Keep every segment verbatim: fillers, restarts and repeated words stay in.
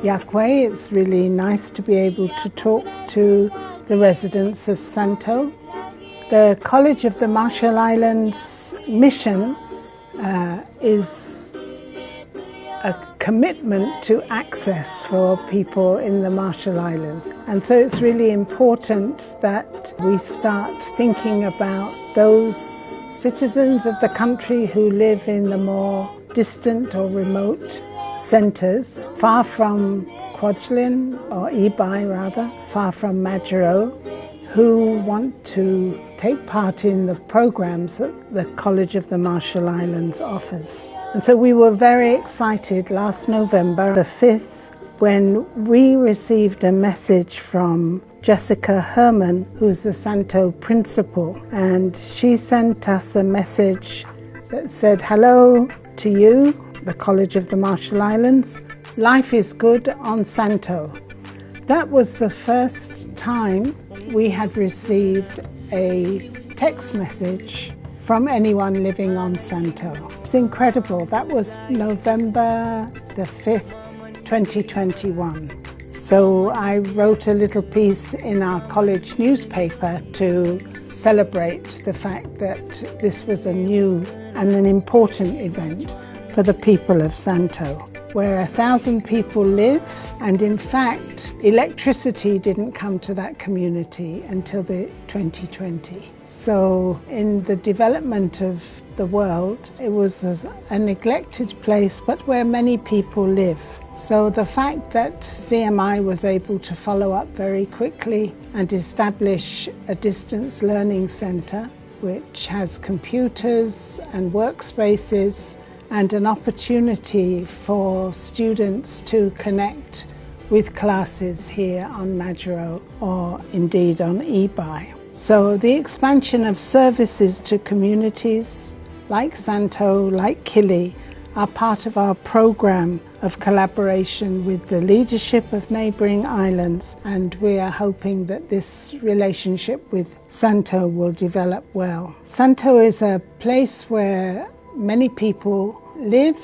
Yaqway, it's really nice to be able to talk to the residents of Santo. The College of the Marshall Islands mission uh, is a commitment to access for people in the Marshall Islands. And so it's really important that we start thinking about those citizens of the country who live in the more distant or remote centers, far from Kwajalein, or Ebeye rather, far from Majuro, who want to take part in the programs that the College of the Marshall Islands offers. And so we were very excited last November the fifth when we received a message from Jessica Herman, who's the Santo principal, and she sent us a message that said, "Hello to you, the College of the Marshall Islands. Life is good on Santo." That was the first time we had received a text message from anyone living on Santo. It's incredible. That was November the fifth, twenty twenty-one. So I wrote a little piece in our college newspaper to celebrate the fact that this was a new and an important event for the people of Santo, where a thousand people live, and in fact, electricity didn't come to that community until the twenty twenty. So, in the development of the world, it was a, a neglected place, but where many people live. So, the fact that C M I was able to follow up very quickly and establish a distance learning center, which has computers and workspaces and an opportunity for students to connect with classes here on Majuro or indeed on Ebeye. So the expansion of services to communities like Santo, like Kili, are part of our program of collaboration with the leadership of neighboring islands, and we are hoping that this relationship with Santo will develop well. Santo is a place where many people live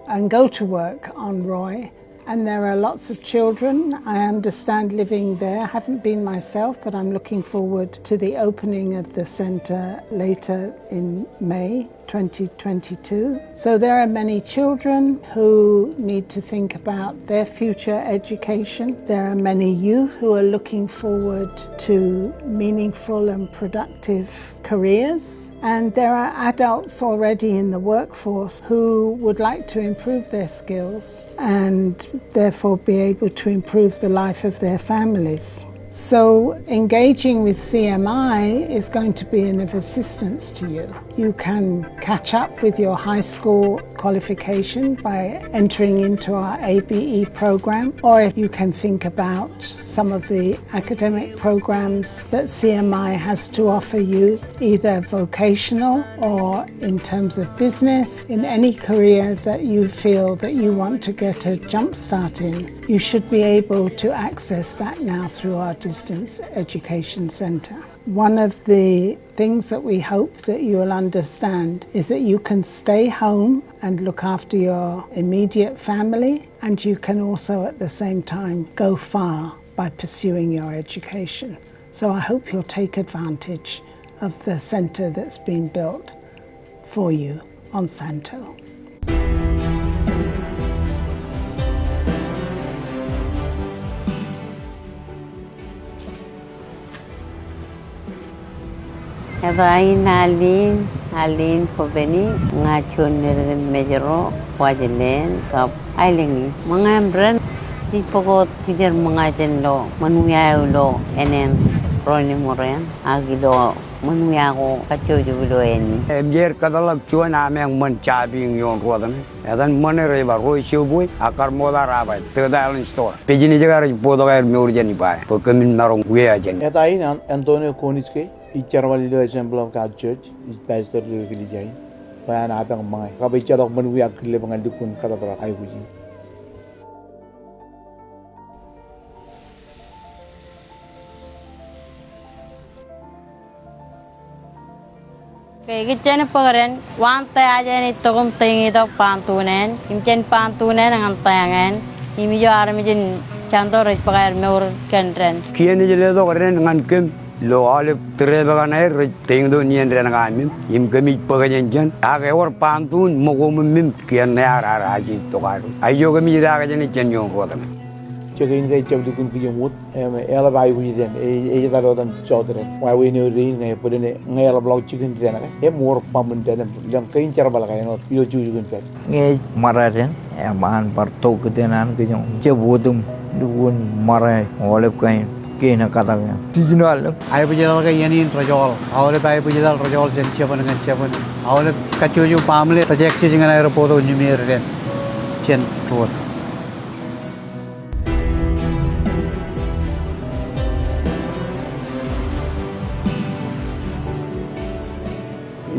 and go to work on Roi, and there are lots of children, I understand, living there. I haven't been myself, but I'm looking forward to the opening of the center later in May twenty twenty-two. So there are many children who need to think about their future education. There are many youth who are looking forward to meaningful and productive careers. And there are adults already in the workforce who would like to improve their skills and therefore be able to improve the life of their families. So engaging with C M I is going to be an, of assistance to you. You can catch up with your high school qualification by entering into our A B E program, or if you can think about some of the academic programs that C M I has to offer you, either vocational or in terms of business, in any career that you feel that you want to get a jump start in, you should be able to access that now through our Distance Education Center. One of the things that we hope that you will understand is that you can stay home and look after your immediate family, and you can also at the same time go far by pursuing your education. So I hope you'll take advantage of the center that's been built for you on Santo. Etke aō naan in Arlene Hoveni, ña juon ri-tōl in Majuro, Kwajalein, kab aelōñ in. Ṃōñā im dān Ij bōk wōt kijer ṃōñā jān ilo ṃōn wia eo ilo ānen Roñoul Ṃorean, ak ilo ṃōn wia ko kajjojo ilo āne. Im jej kōtḷọk juon ameañ ṃōn shopping ioon Ruōtōṇō. Etan ṃōṇe rej ba Roy Safeway, ak kar ṃokta raar ba Third Island Store. Business ko rej bōktok aer mour jān iba, bwe kōmin maroñ wia jān. Eta in an Antonio Koniske, ij jerbal ilo Assembly of God Church, ij pastor ilo eklejia in. Bwe an apañ ṃōñā. Kab ejjeḷọk ṃōn wia ak killep ñan lukkuun kōtōprak aikuj in. Ke ikijjien bōk dān, waan taiaje eṇ ej tok im teiñitok baantuun eṇ, im jān baantuun eṇ ñan taiañ eṇ, im ijo armej in Santo rej bōk aer mour kōn dān. Kien ej letok dān ñan kōm ilo aolep tūreep kaṇ aer rej teiñto iien dān kaṇ im, im kōmij bōk jān jān. Ak ewōr baantuun ṃōko ṃōṃ im kien ṇe ear, ear aje tok ad. Ak ijo kōmij daak jān ej jān ioon Ruōtōṇō. Jet kein ke ejjab lukkuun kijem wōt, im eḷap aikuj dān, e, ej etal wōt im jọọt dān. Wāween eo dein ñe bōlen, ñe eḷapḷọk jikin dān ke, im wōr baaṃ in dān im, elōñ kein jerbal kain wōt ilo jukjuk in pād. Ñe ej ṃōrā dān, im an bar tokjān an kōj im jab wōt im lukkuun ṃōrā aolep kain kein katak eṇ. Jijino al aebōjtal ke iien in rej joḷọk. Aolep aebōjtal rej joḷọk jān jabōn ñan jabōn. Aolep kajjojo baaṃle rej access ñan aer bōktok ñan er dān jān wōt.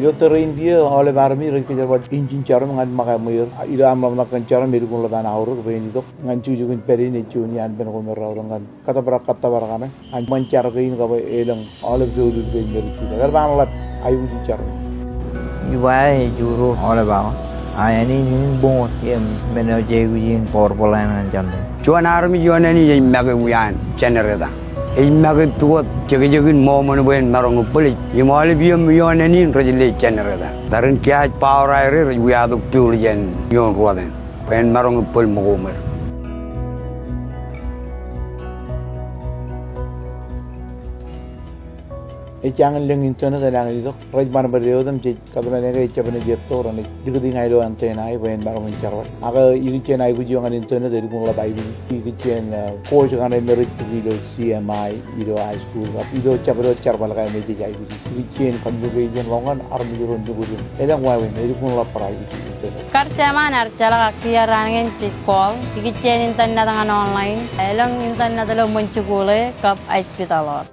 Ilo tōre in kiiō aolep armej rej kōjerbal injin jarom ñan ṃōkā ṃweer. Ilo aṃ ḷōmṇak kōn jarom elukkuun ḷap an aorōk bwe en itok. Ñan jukjuk in pād in ej juon iaan ippān ko me raorōk ñan kōtōprak kōttōpar kaṇe. An ṃōn jar kein kab elōñ aolep doulul kein me rej jutak. Eḷap an ḷap aikuj in jar. Iba ej uro aolep awa. A āne in eboñ wōt im men eo jej aikuj in power plant ñan Santo. Juon armej ioon āne in ej make wia an generator. Ej make itok wōt jekjekin ṃōṃōn bwe en maroñ bōl ej. Im aolep iiō im ioon āne in rej le generator. Tarrin gas power aer rej wiatok fuel jān ioon Ruōtōṇō. Bwe en maroñ bōl ṃōko ṃweer. Ej jañin lōñ internet enañin itok. Rej ṃadṃōd eotem jej kōtmāne ke ejjab naaj etto renaaj likūti ña ilo antenna e bwe en maroñ in jerbal. Ak ikijjien aikuj eo ñan internet elukkuun ḷap aikuj. Ikijjien, eh, course kaṇe me rej bōk ilo C M I, ilo high school, kab ilo jabdewōt jerbal kaṇe me jej aikuj. Ikijjien communication ḷọk ñan armej ro nukūd im elōñ wāween, elukkuun ḷap bar aikuj internet. Kar jema an arjeḷọk ak kiiō raan kein jej call. Ikijjien internet ñan online. Elōñ internet ilo ṃōn jikuuḷ e kab hospital eo.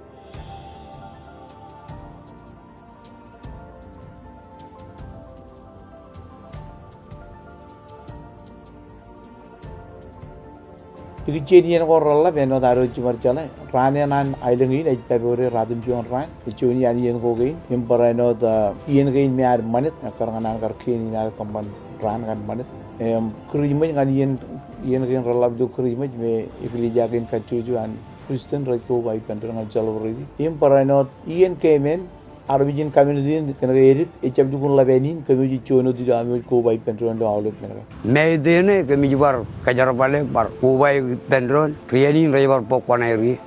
Ikijjien iien ko reḷap āinwōt ad wōj jiṃor jeḷā. Raan eṇ an aelōñ in ej February ratimjuon raan. Ej juon iaan iien ko kein. Im barāinwōt, ah, iien kein me ad ṃanit, ekkar ñan an kar kien in ad kōṃṃan raan kōn ṃanit. Im Kūrijṃōj ñan iien, iien kein reḷap ilo Kūrijṃōj me eklejia kein kajjojo an Christian rej koba ippān doon ñan celebrate. Im barāinwōt iien keemān, armej in community in kōnke edik, ejjab lukkuun ḷap āne in, kōmij juon wōt ilo ami wōj koba ippān doon ilo aolep men kein. May ten e kōmij bar kōjerbale bar koba ippān doon, ri āne in rej bar bōk kuṇaer ie.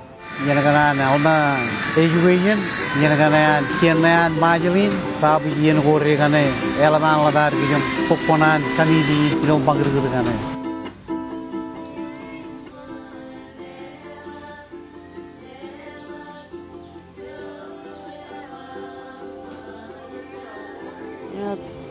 Iien kaṇe an Alma education, iien kaṇe an kien ṇe an Marceline, raar bwij iien ko dekaṇe, eḷap an ḷap ad kijoñ bōk kuṇaan committee ilo ṃakūtkūt kaṇe.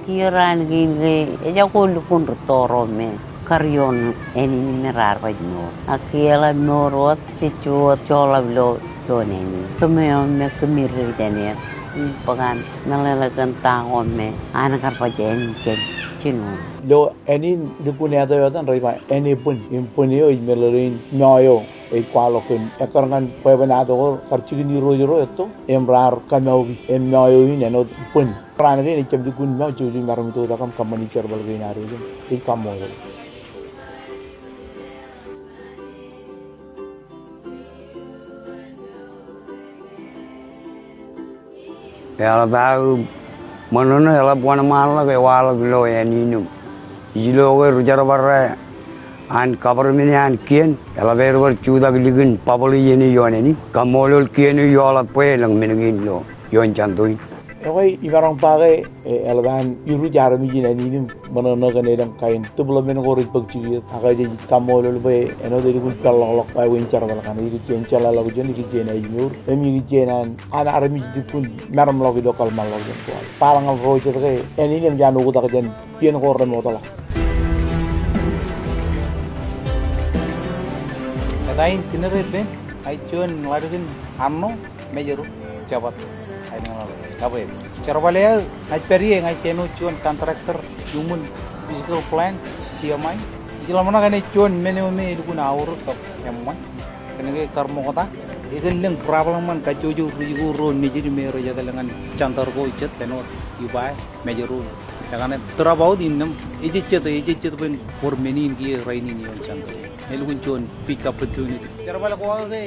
Kiiō raan kein ke ejako lukkuun rūtto ro me kar ioon āne in me raar baj mour. Ak ke eḷap mour wōt, jej wōt joḷọk ilo juon āne in. Kōm eo me kōmij ri jān er, im bōk an meḷeḷe kōn ta ko me an kar baj āne in kōn jinoin. Ilo āne in lukkuun etan rej ba āne bwin, im bwin eo ej meḷeḷein meo eo ej kwaḷọk kōn ekkar ñan bwebwenato ko kar jikin irooj ro etto, im raar kōmaoki, im meo eo in āinwōt bwin. Raan kein ejjab lukkuun meo, jouj im maroñ itok tok im kōṃṃani jerbal kein ad wōj im ej kaṃṃoolol. Eḷap aō ṃōṇōṇō, eḷap wōnṃaanḷọk, ewaḷọk ilo āne in im ij lo ke ri jerbal ro an government e an kien, eḷap aer bar jutak likin bubble iien eo ioon āne in. Kaṃṃoolol kien eo ioḷap bwe elōñ men kein ilo ioon Santo in. Ekwe imaroñ ba ke, e, eḷap an iruj armej in ānin im ṃōṇōṇō kōn elōñ kain development ko rej bōk jikier. Ak ij kaṃṃoolol bwe āinwōt elukkuun peḷḷọkḷọk wāween jerbal kaṇe, ikijjien jeḷāḷọkjeṇ, ikijjien ājmour, im ikijjien an, an armej lukkuun meramḷọk ilo kōḷmānḷọkjeṇ ko aer. Bar ñan ro jet ke ānin im jān oktak jān iien ko remootḷọk. Eta in kinere pen, ij juon ḷaddik in Arṇo, Mājro, Jabōt, aelōñ ḷọk Tōpar. Jerbal eo aō, ña ij pād ie, ña ij āinwōt juon contractor, human physical plant, C M I. Ij ḷōmṇak enaaj juon men eo me elukkuun aorōk kab eṃṃan. Kōnke kar ṃokta, ekōn lōñ problem ñan kajjojo ri-jikuuḷ ro nejid me rej etal ñan center ko jet āinwōt Iba, Mājro. Ekar drop out innām, ejejjet, ejejjet bwe en wōr men in kiiō rainin ioon center. Elukkuun juon big opportunity. Jerbal ko aō ke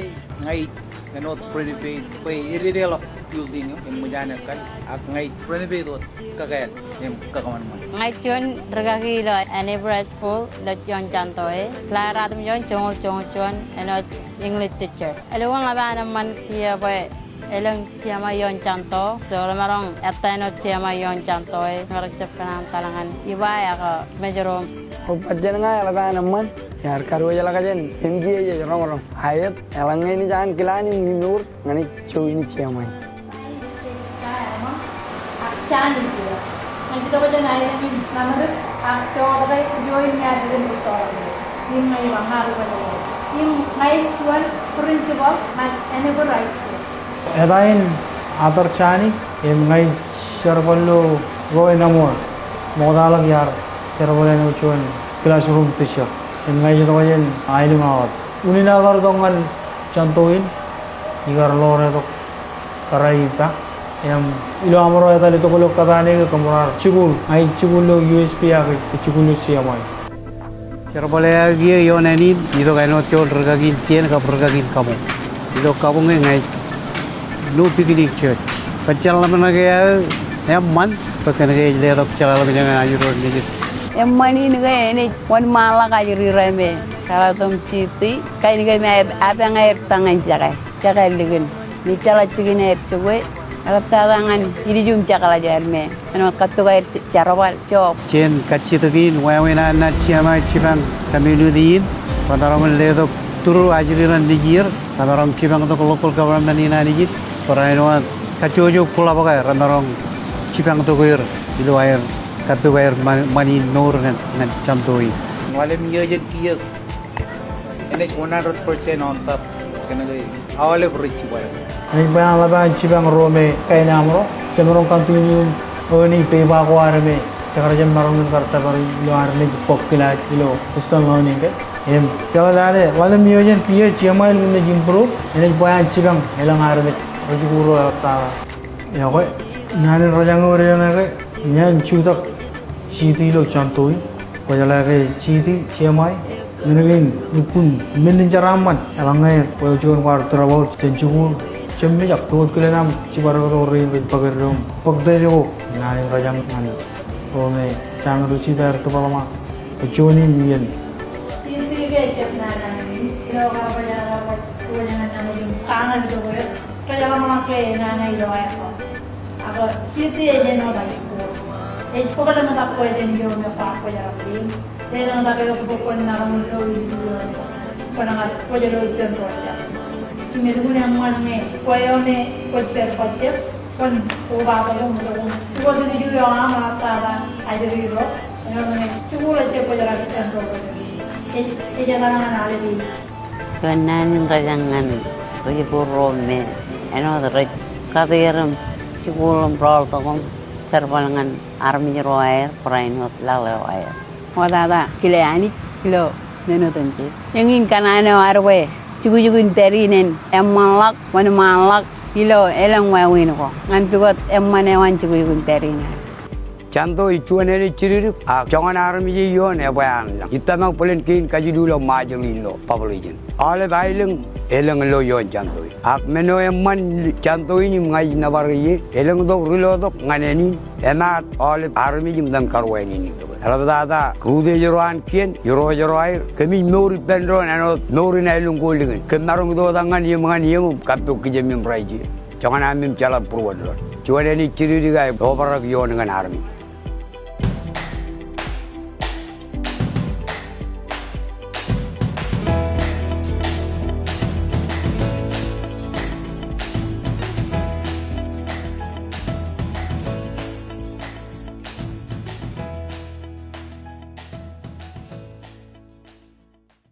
ña ij āinwōt renovate, bwe ededeḷọk building eo, eṃōj an ekkal, ak ña ij renovate wōt kakāāl im kakōṃanṃan. Ña ij juon rikaki ilo Enable High School ilo ioon Santo e. Ḷaer atimjuon joñoul joñoul juon āinwōt English teacher. Elukkuun ḷap an eṃṃan kiiō bwe elōñ C M I ioon Santo. So, remaroñ ettā āinwōt C M I ioon Santo e, ñe rej jab kōṇaan etal ñan Iba ak Mājro. Bar jān ña eḷap an eṃṃan, iar kadiwōjḷọk jān M T A jej roñroñ. Aet, eḷaññe enaaj an kilaan im imour, ña ij join C M I. Im ña ij juon principal ñan Enable High School. Eta in Arthur Jani, im ña ij jerbal ilo Roy Namor. Ṃoktaḷọk iar jerbal āinwōt juon classroom teacher. Im ña ij itok jān aelōñ awa. Unin aō kar itok ñan Santo in, ikar ḷoor tok kōrā ippa. Im ilo aṃro etal itok ilo kōtaan eo ke kōṃro ar jikuuḷ, ña ij jikuuḷ ilo U S P ak ej jikuuḷ ilo C M I. Jerbal eo aō kiiō ioon āne in, itok āinwōt juon rikaki in kien kab rikaki in kabuñ. Ilo kabuñ e ña ij New Beginning Church. Bwe jeḷā ḷōmṇak eo aō eṃṃan, bwe kōnke ej letok jeḷā ḷōmṇak eo aō ro nejid. Eṃṃan in ke enaaj wōnṃaanḷọk ajri ro me Kōḷatom City, kain kein me epañ aer ta ñan jekā, jekā likin. Im jeḷā jikin aer jokwe, eḷaptata ñan ilju im jekḷaj aer me āinwōt kappok aer je-, jerbal job. Jān kajjitōk in wāween an naaj jiṃa jipañ community in, remaroñ in letok tūru ajri ro nejier, remaroñ jipañ tok local government in Anij in, barāinwōt kajjojo kuḷabōk aer, remaroñ jipañ tok er ilo aer kappok aer ṃan-, ṃani mour ñan, ñan Santo in. Ḷalem iiō jān kiiō, enaaj one hundred percent on top, kōnke aolep rej jibadek. Enaaj bwe an ḷap an jipañ ro me kain aṃro, jemaroñ continue earn e peipa ko ad me jekar jab maroñ in kar tōpar ilo ad naaj bōk kilaaj ilo Western Learning ke. Im jeḷā lale, ḷalem iiō jān kiiō, C M I ḷọk naaj improve, enaaj bwe an jipañ elōñ armej rej jikuuḷ ro eḷaptata. Ekwe, naan in rōjañ eo edeñe ke, ña in jutak city ilo Santo in, kwōjeḷā ke city, C M I, men kein lukkuun men in jeraaṃṃan, eḷaññe kwōj juon kwaar drop out jān jikuuḷ, jab mej ak pukot kilen aṃ jibadektok rein rej bōk eddo im bōk tōj ko, naan in rōjañ ñan ro me jañin ro city aer diploma, kwōj juon in iien. City ke ejjab naan in, ilo kar baj, kar baj, kar baj ñan naan in kañin tok e. Rej ḷōmṇak ke nana ilo aer. Ak city ej āinwōt high school. Ej bōk ḷōmṇak bwe jen iiō me kwaar kwōjarjar im. Ej ḷōmṇak ke kwōj bōk kwōn maroñ ilo ilju eo. Kwōnaaj kwōj ilo ippān ro jet. Im elukkuun eṃṃan ñe kwe eo me kwōj pād bajjek, kwōn kobatok im tok im. Kwōj ilju eo aṃ eḷaptata ajri ro. Āinwōt ñe jikuuḷ ejjab kwōjarjar ippān ro jet. Ej, ej etal ñan aolep ej. Juon naan in rōjañ ñan ri-jikuuḷ ro me āinwōt rej kate er im jikuuḷ im rọọltok im jerbal ñan armej ro aer barāinwōt laḷ eo aer. Ṃoktata kile Anij ilo men otemjej. Eñin kōṇaan eo ad bwe jukjuk in pād in en eṃṃanḷọk, wōnṃaanḷọk ilo elōñ wāween ko ñan pukot eṃṃan eo an jukjuk in pād in ad. Santo ej juon āne jidikdik, ak joñan armej eo eoon ebwe an lañ. Ij tōmak bōlen kein kajilu ilo Ṃajeḷ ilo population. Aolep aelōñ elōñ ilo eoon Santo in. Ak men eo eṃṃan Santo in im ña ij nōbar ie, elōñ tok ri lotok ñan āne in, emaat aolep armej im iten karuwainene. Eḷaptata rūtto ro an kien, irooj ro aer, kōmij mour ippān doon āinwōt mour in aelōñ ko likin. Kōm maroñ itoitak ñan iiō im ñan iiō im kappok kijem im raij. Joñan am im jeḷā būruon doon. Juon āne jidik eo aō obrak ioon ñan armej.